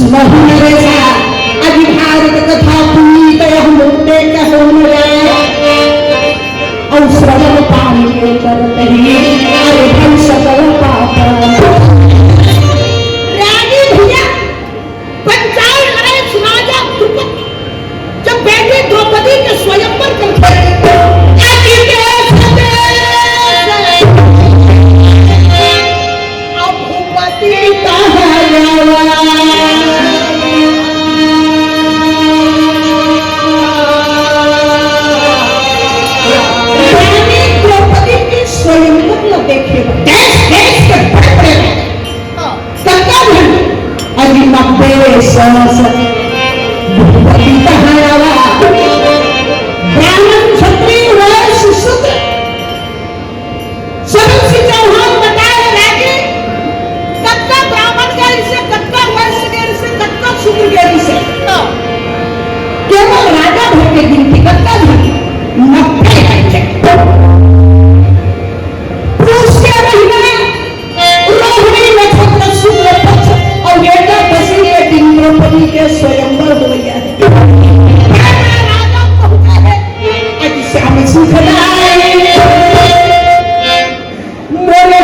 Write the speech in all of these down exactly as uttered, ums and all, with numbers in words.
सुनहु नरेसा, अति भारत कथा पुनीत यह मुक्ते कहो नया। अउ श्रवण पानी के करत ही, अरे भई सकल पाप। रागी भैया, पंचाल नरेश राजा द्रुपद जब बेटी द्रौपदी के स्वयंवर करथे, अति देश देश अब भूपति कहावा। रानी द्रौपदी के स्वयंवर ल देखे बर देश देश के बड़े बड़े राजा, कतका झन, अरे नब्बे सौ से भूपति कहावा। ब्राह्मण, क्षत्रिय, वैश्य, शूद्र, सरन सिंह चौहान बताए राजे, कतका ब्राह्मण के रिहिसे, कतका वैश्य के रिहिसे, कतका शूद्र के रिहिसे। केवल राजा भर के गिनती कतका झन? नब्बे झन। पुस के महीना, रोहिणी नक्षत्र, शुक्ल पक्ष अउ एकादशी के दिन द्रौपदी के स्वयंवर होवइया हे। बड़े बड़े राजा पहुंचे हे, अति श्याम सुखदाई। मोरे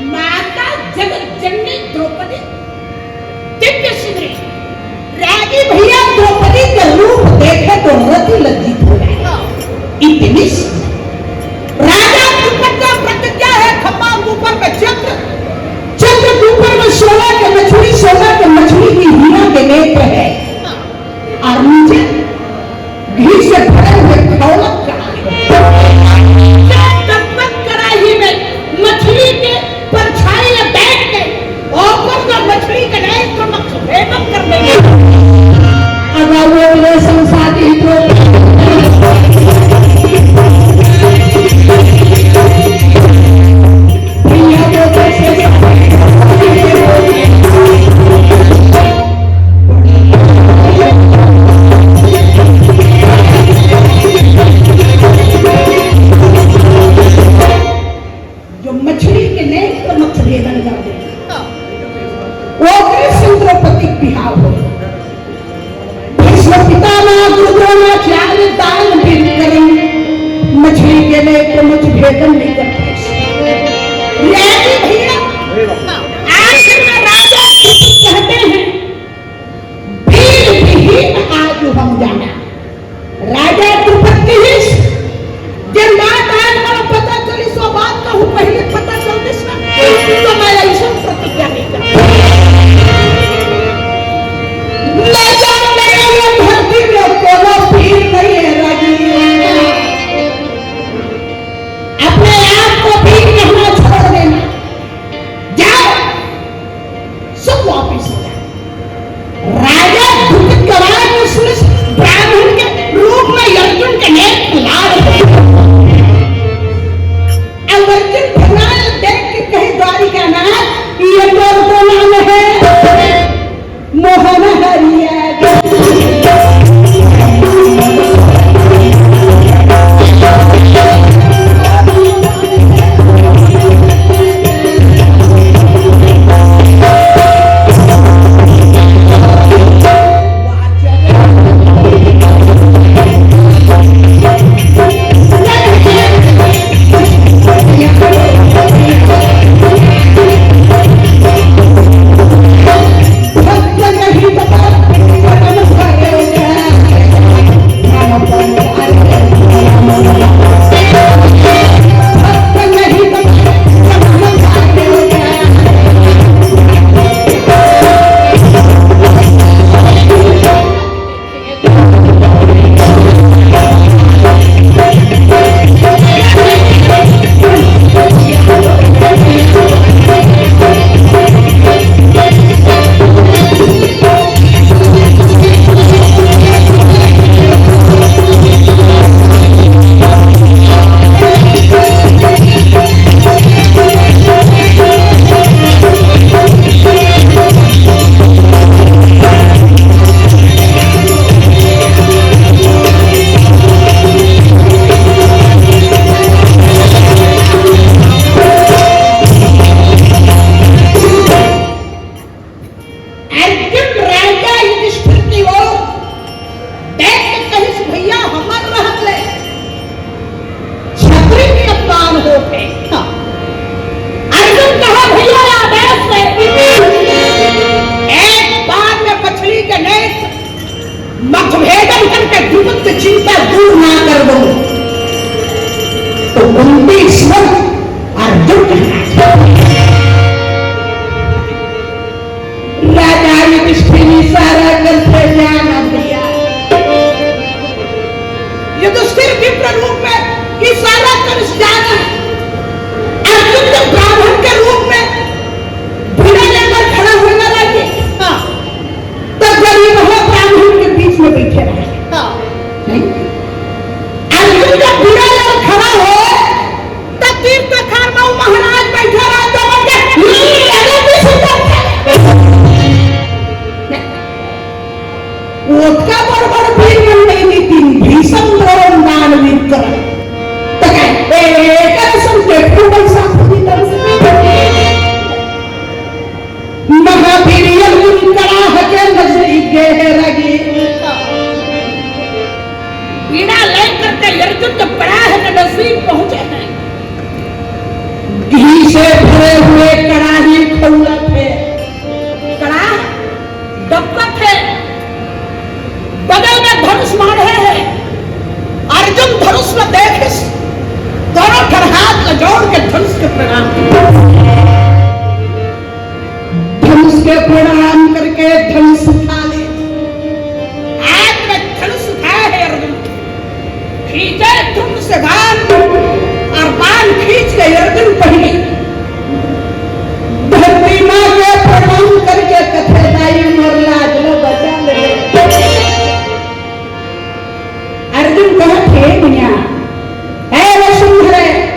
माता जगत जननी द्रौपदी दिव्य सुंदरी। रागी भैया द्रौपदी के रूप देखे तो रति लज्जित हो जाए, इतनी सुंदर। राजा द्रुपद का प्रतिज्ञा है, खंभा के ऊपर में चंद्र, चंद्र के ऊपर में सोना के मछली, सोना के मछली की हीरा के नेत्र है। और नीचे घी से भरे हुए खौलक कढ़ाई। तब तक कढ़ाई में मछली के परछाई में बैठ के ओकर का मछली के नहीं तो मत भेदन कर देंगे। अगर वो मेरे संसार की तो भैया वो कैसे जो मछली के नेत्र मत भेदन कर दे। वो कृष्ण द्रौपदी बिहाव हो। भीष्म पितामह गुरु द्रोणाचार्य दान भी करें, मछली के नेत्र मत भेदन नहीं कर पाए। राजी भैया, आखिर में राजा कहते हैं, वीर विहीन आज हम जाना। राजा द्रुपद कहिस, जे बात आज मोला पता चलिस, वो बात कहूँ पहले पता चलतिस ना, तो मैं ऐसा प्रतिज्ञा नहीं करता। मैं जान गया ये धरती विपद के चिंता दूर ना कर दो, तो कुंती स्वर्ग और दुख राजा युधिष्ठिर इशारा करके जाना भैया। युधिष्ठिर विप्र रूप में इशारा कर जाना। अर्जुन जब ब्राह्मण के रूप में भिड़ा लेकर खड़ा होने लगे, हाँ, तो गरीब हो ब्राह्मण के बीच में बैठे रहे। हाँ। नहीं। अर्जुन जब भिड़ा लेकर खड़ा हो, तो तीर तखार में वो महाराज बैठा रहा, तो बोलते, "हम्म, ये भी सुंदर है।" ओतका बड़ बड़ वीर मन नहीं, लेकिन भीषम द्रोण दानवीर करण। तो कहे, "ए, ए, कर सुन के खूब ऐसा खुदी कर सुन।" महावीर अर्जुन कड़ाह के नजदीक गए हैं रागी। बीड़ा लेकर के अर्जुन जब कड़ाह के नजदीक पहुंचे हैं, घी से भरे हुए कड़ाही खौलत है। कड़ाह डबकत है, बगल में धनुष माढ़े है। अर्जुन धनुष में देखे, दोनों ठन हाथ ल जोड़ के धनुष के प्रणाम किए। धनुष के प्रणाम करके धनुष उठा ले। हाथ में धनुष उठाए है अर्जुन, खींचे द्रुम से बाण, और बाण खींच के अर्जुन पहले धरती माँ के प्रणाम करके कथे, "दाई मोर लाज लो बचा ले।" अर्जुन कहत हे, "भैया, हे वसुंधरे,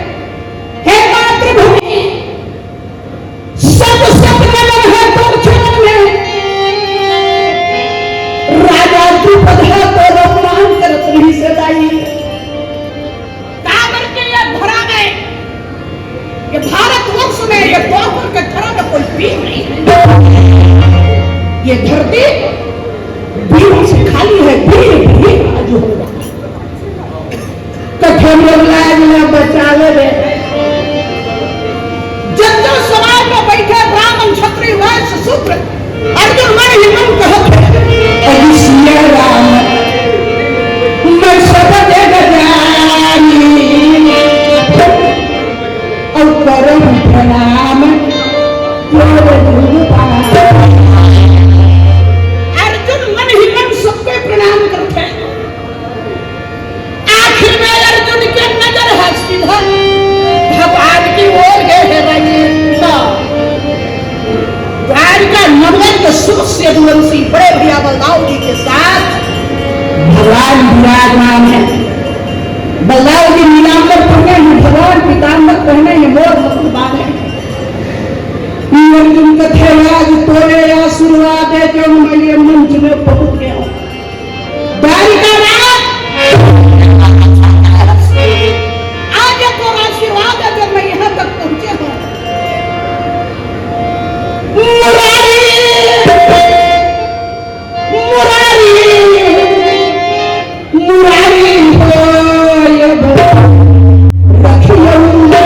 हे मातृभूमि, सब सत नमन है तोर चरण में। राजा द्रुपद है तोर अपमान करत रहिसे दाई।" काबर के ये धरा में, ये भारतवर्ष में, ये द्वापर के धरा में कोई वीर नहीं है। ये धरती वीरों से खाली है, वीर, वीर आज होगा। कथे मोर लाज ला बचा ले रे। जब जब समाज में बैठे ब्राह्मण, क्षत्रिय, वैश्य, शूद्र, अर्जुन मन ही मन कहत हे, "अरे सिया राम, मैं सब जग जानी, और करहु प्रणाम तोर गुण पानी।" अर्जुन मन ही मन सबके प्रणाम करत हे। आखिर में अर्जुन के नजर है सीधा भगवान की ओर गए है राजेंद्र। द्वारिका नगरी के सुरस्य दुवंशी बड़े भैया बलदाऊ जी के साथ भगवान विराजमान है। बलदाऊ जी नीलांबर पहने हैं, भगवान पीतांबर पहने हैं, मोर मुकुट बांधे हैं। अर्जुन कथे, "आज तोरे आशीर्वाद है जो मैं ये मंच में पहुंच गया हूं।" द्वारिका राज, आज ये तोर आशीर्वाद है जब मैं यहाँ तक पहुंचे हूँ। मुरारी, मुरारी, मुरारी हो ये भगवान, रखियो मुझे।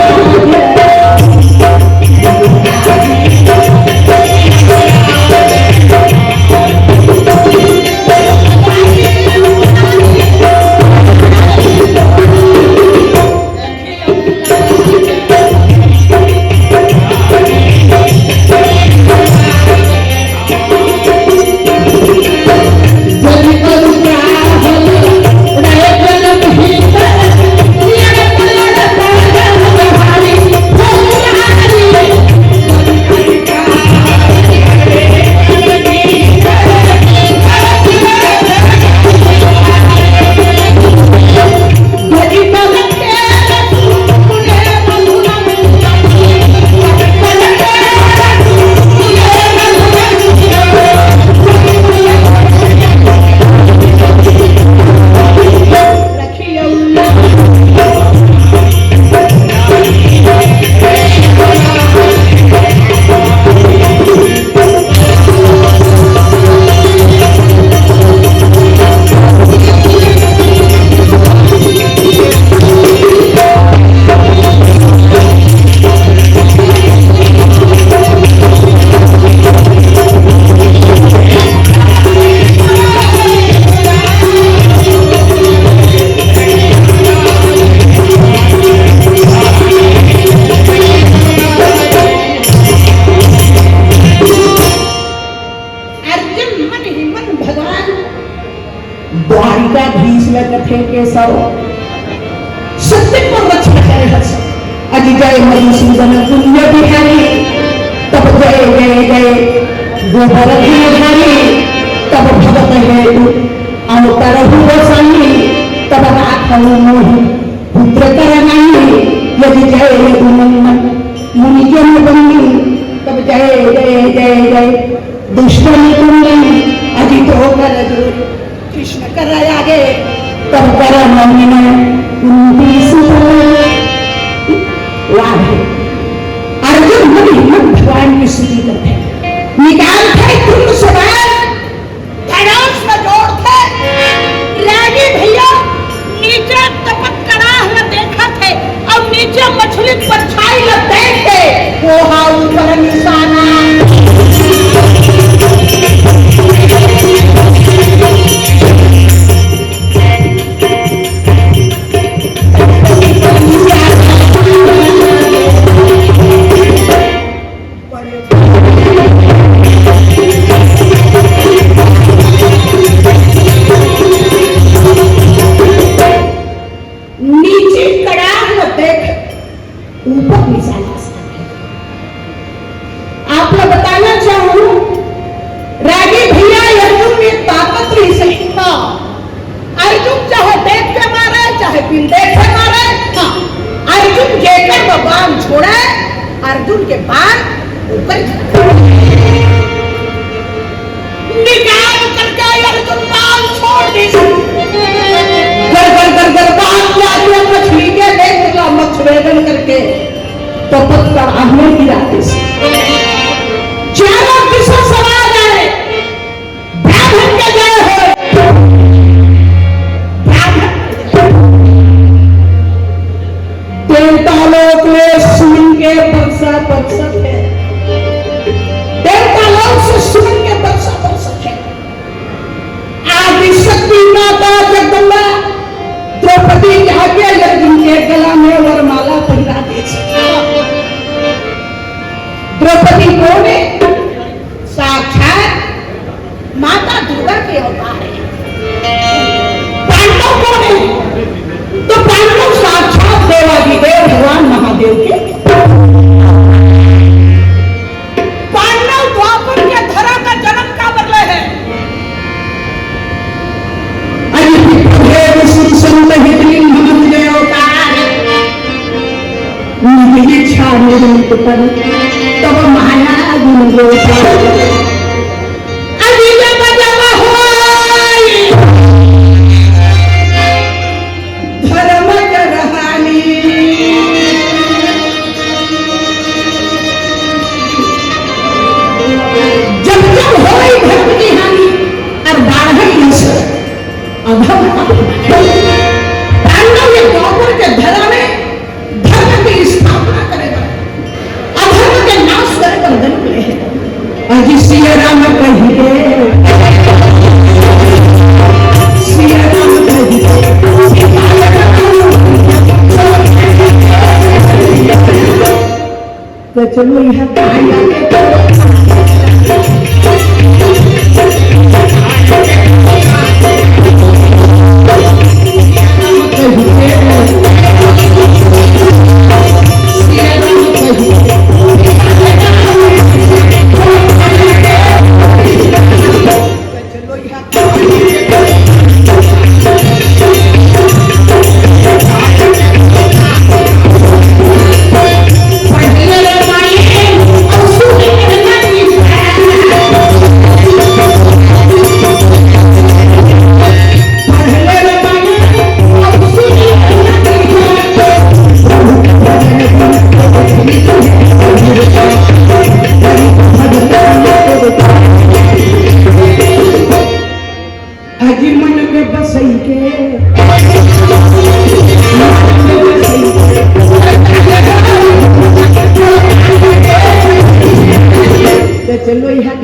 द्वारिकाधीश ल कथे केशव, सत्य को रक्षा करे हस। अजि जय मधुसूदन कुंज बिहारी, तब जय जय जय गोबर गिरधारी, तब भगत हेतु अवतरहु गोसाई, तब राखहु मोहि पुत्र कर नाई। यदि जय यदु नंदन मुनि जन बंदी, तब जय जय जय जय दुष्ट निकुंदन अजित होकर कृष्ण कर आगे, तब कर मौन कुंती सुत। वाह, अर्जुन बड़ी हिम्मत भगवान की स्तुति करते हैं। निकालते हैं तुम सवाल, धड़ास में जोड़ते हैं। रागी भैया नीचे तपत कड़ाह में देखा थे और नीचे मछली परछाई में देख के वो हा ऊपर निशाना। नीचे कड़ाह में देख, ऊपर निशाना। आप ला बताना चाहूं, रागी भैया, अर्जुन में ताकत रहिस हे। हाँ, अर्जुन चाहे देख के मारे, चाहे बिन देखे मारे, हाँ, अर्जुन जेकर में बाण छोड़े, अर्जुन के बाण ऊपर निकाल करके अर्जुन बाण छोड़ दी। कर कर कर कर बाण जाके मछली के देख ला, मछली करके तपत कड़ाह में गिरा दे। चारों दिशा सवार आए, ब्राह्मण के जय हो। ब्राह्मण देवता लोक में सुन के बरसा बरसत हे। देवता लोक से सुन के बरसा बरसत हे। आदि शक्ति माता जगदम्बा द्रौपदी जाके अर्जुन के गला में वरमाला पहिरा दे। द्रौपदी कौन हे? साक्षात माता दुर्गा के अवतार हे। पांडव कौन हे? तो पांडव साक्षात देवादिदेव भगवान महादेव के। पांडव द्वापर के धरा का जन्म काबर ले हे? अरे विप्र भेद सुर संत हित निंद मत जय अवतार। निज इच्छा निरूप पर तब माया गुण गोपाल। अरे जब जब होई धर्म करहानी। जब जब होई धर्म की हानि, और बाढ़ई इस अधर्म का। पांडव ये द्वापर के धरा में धर्म की स्थापना करे बर, अधर्म के नाश करे बर जन्म ले हे। अजि सिया राम कहि के, सिया राम कहि के, तो चलो, यह कहानी अजी मन में बसई के, मन में बसई के। तो चलो यहाँ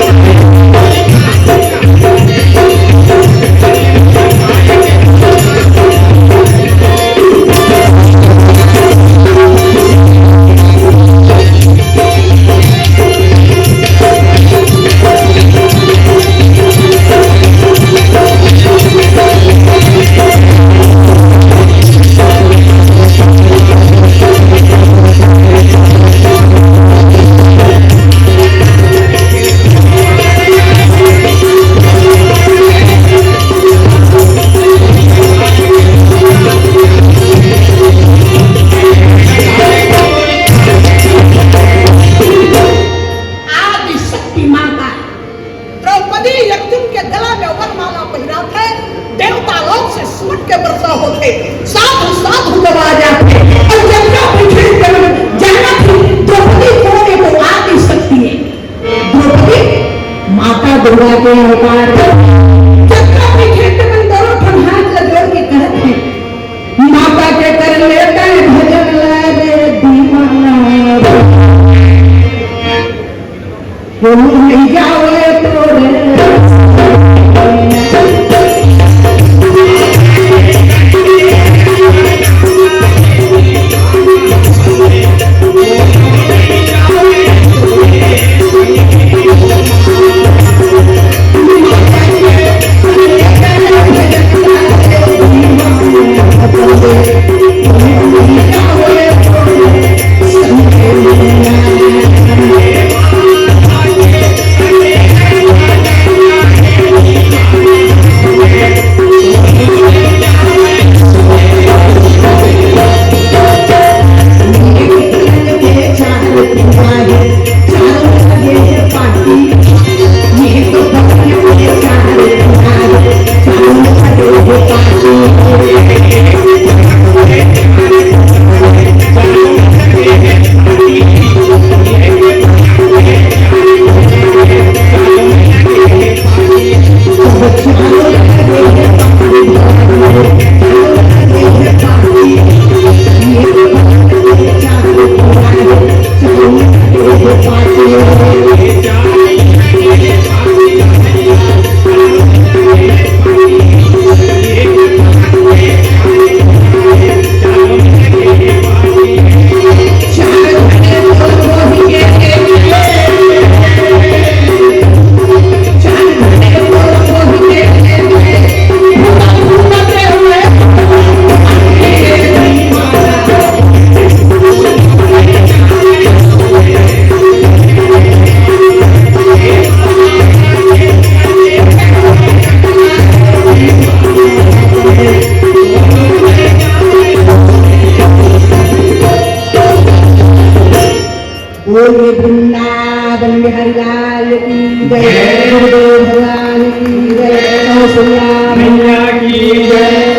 मत के बरसा होथे, साधु साधु गवा जाथे। अउ जतका बइठे तेमन जानत हे, द्रौपदी कोन ए तो आदि शक्ति ए। द्रौपदी माता दुर्गा के अवतार हे। जतका बइठे तेमन दोनों ठन हाथ ल जोड़ के कहत हे, माता के कर लेता है भजन ला रे दीवाना। बोलिए वृंदावन बिहारी लाल की जय, गुरुदेव भगवान की जय, कौशल्या मैया की जय।